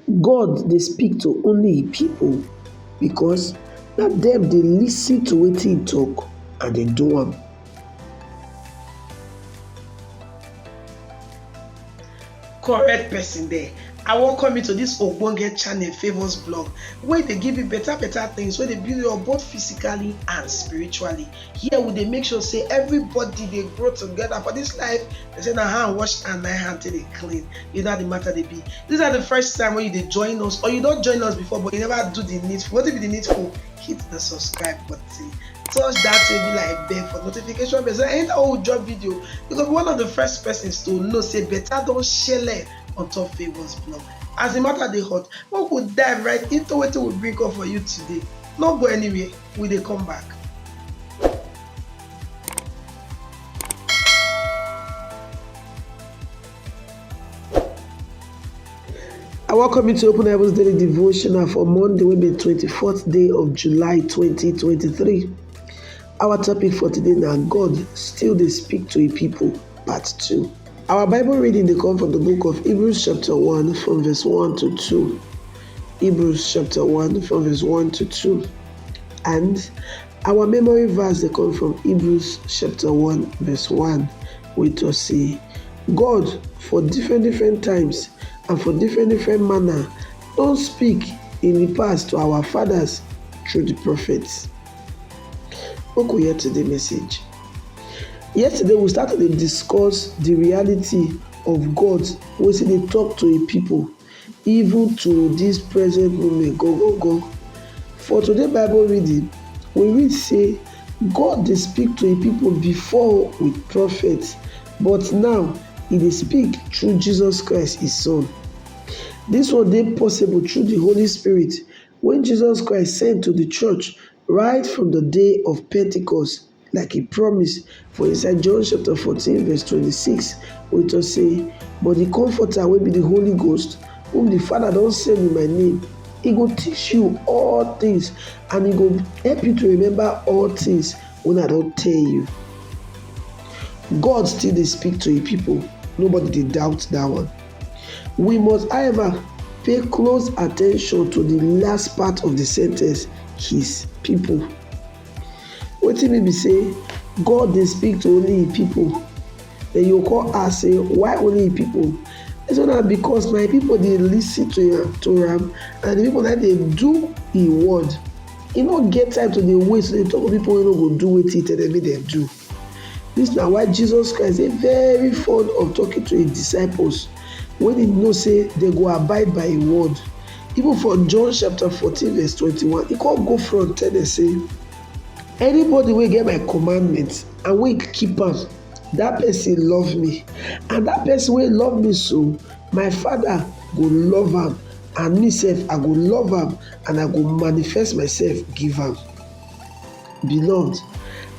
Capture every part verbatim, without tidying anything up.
God dey speak to only im people because na dem dey listen to wetin im talk and dey do am. Correct person there. I welcome you to this ogbonge channel, Favours Blog, where they give you better better things, where they build you up both physically and spiritually. Here we dey make sure say everybody dey grow together for this life. They say na hand wash and na hand till they clean. You know how the matter they be. These are the first time when you dey join us, or you don't join us before, but you never do the needful. What if the needful? Hit the subscribe button. Touch that baby like bell for notification bell. So anytime we drop video, you go be one of the first persons to know say better don't share on top Favours Blog. As the matter they hot, we could dive right into what we bring up for you today. No go anywhere. We dey come back. I welcome you to Open Heavens Daily Devotional for Monday, wey be twenty-fourth day of July twenty twenty-three. Our topic for today na God still dey speak to im people, part two. Our Bible reading dey come from the book of Hebrews chapter one from verse one to two. Hebrews chapter one from verse one to two. And our memory verse dey come from Hebrews chapter one verse one, wey talk say, God for different different times and for different different manner don speak in the past to our fathers through the prophets. Make we hear today message. Yesterday we start to dey discuss the reality of God wey still dey talk to im people even to this present moment go go go. For today Bible reading, we read say God dey speak to im people before with prophets, but now e dey speak through Jesus Christ, im Son. This one dey possible through the Holy Spirit wey Jesus Christ send to the church right from the day of Pentecost, like he promised for inside John chapter fourteen verse twenty-six, wey talk say, but the Comforter wey be the Holy Ghost, whom the Father don send in my name, he go teach you all things and he go help you to remember all things wey I don tell you. God still dey speak to im people, nobody dey doubt that one. We must, however, pay close attention to the last part of the sentence, his people. Wetin mean be say God dey speak to only im people? Then you call ask say, why only im people? This one na because na im people dey listen to am, to am, and the people that dey do im word. E no get time to dey waste to dey talk to people wey no go do wetin e tell them make dem do. This na why Jesus Christ dey very fond of talking to his disciples when he know say they go abide by him word. Even for John chapter fourteen verse twenty-one, he come go front tell them say, anybody wey get my commandment and wey keep am, that person love me, and that person wey love me so, my Father go love am, and me sef I go love am and I go manifest myself give am. Beloved,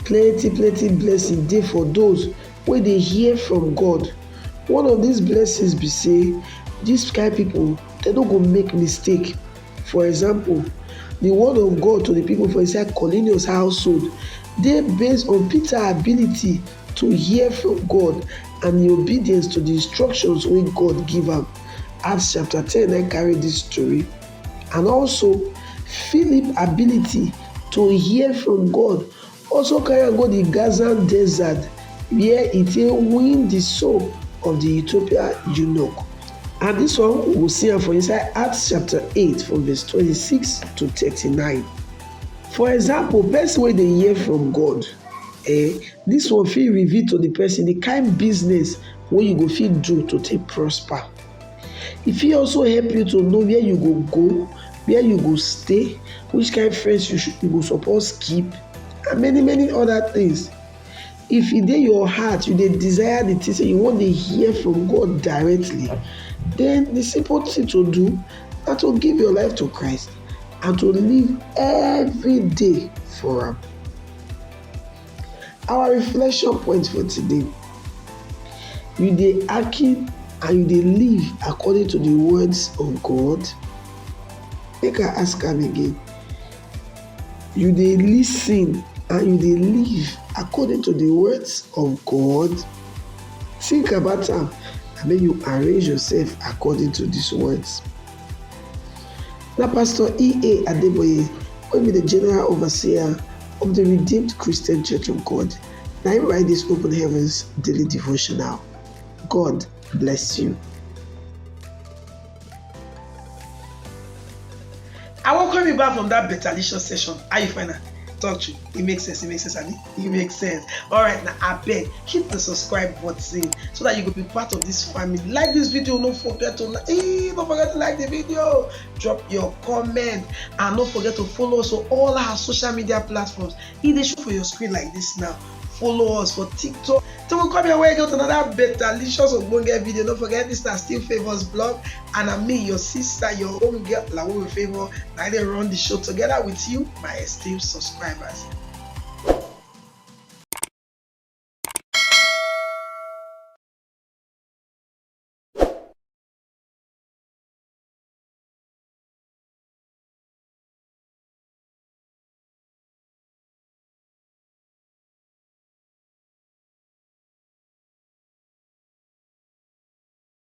plenty plenty blessing dey for those wey dey hear from God. One of these blessings be say these kind people, dem no go make mistake. For example, the word of God to the people for inside Cornelius household dey based on Peter ability to hear from God and the obedience to the instructions wey God give am. Acts chapter ten na carry this story. And also, Philip ability to hear from God also carry am go the Gaza desert where e take win the soul of the Ethiopia eunuch. And this one we go see am for inside Acts chapter eight from verse twenty-six to thirty-nine. For example, person wey dey hear from God, eh, this one fit reveal to the person the kind business wey you go fit do to take prosper. E fit also help you to know where you go go, where you go stay, which kind friends you, should, you go suppose keep, and many many other things. If e dey your heart, you dey desire the thing say you wan dey hear from God directly, then the simple thing to do na to give your life to Christ and to live every day for am. Our reflection point for today: you dey hearken and you dey live according to the words of God? Make I ask am again. You dey listen and you dey live according to the words of God? Think about am and make you arrange yourself according to these words. Na Pastor E A Adeboye, wey be the General Overseer of the Redeemed Christian Church of God, na him write this Open Heavens daily devotional. God bless you. I welcome you back from that betalicious session. How you find am? Talk true. It makes sense. It makes sense, abi? It makes sense. All right, now I beg, hit the subscribe button so that you go be part of this family. Like this video, no forget to like. Eh, don't forget to like the video. Drop your comment and don't forget to follow us on all our social media platforms. E dey show for your screen like this now. Follow us for TikTok. Till we come your way again with another betalicious ogbonge video. Don't forget, this na Still Favours Blog, and I'm me, your sister, your home girl, Lawo Favour. I dey run the show together with you, my esteemed subscribers.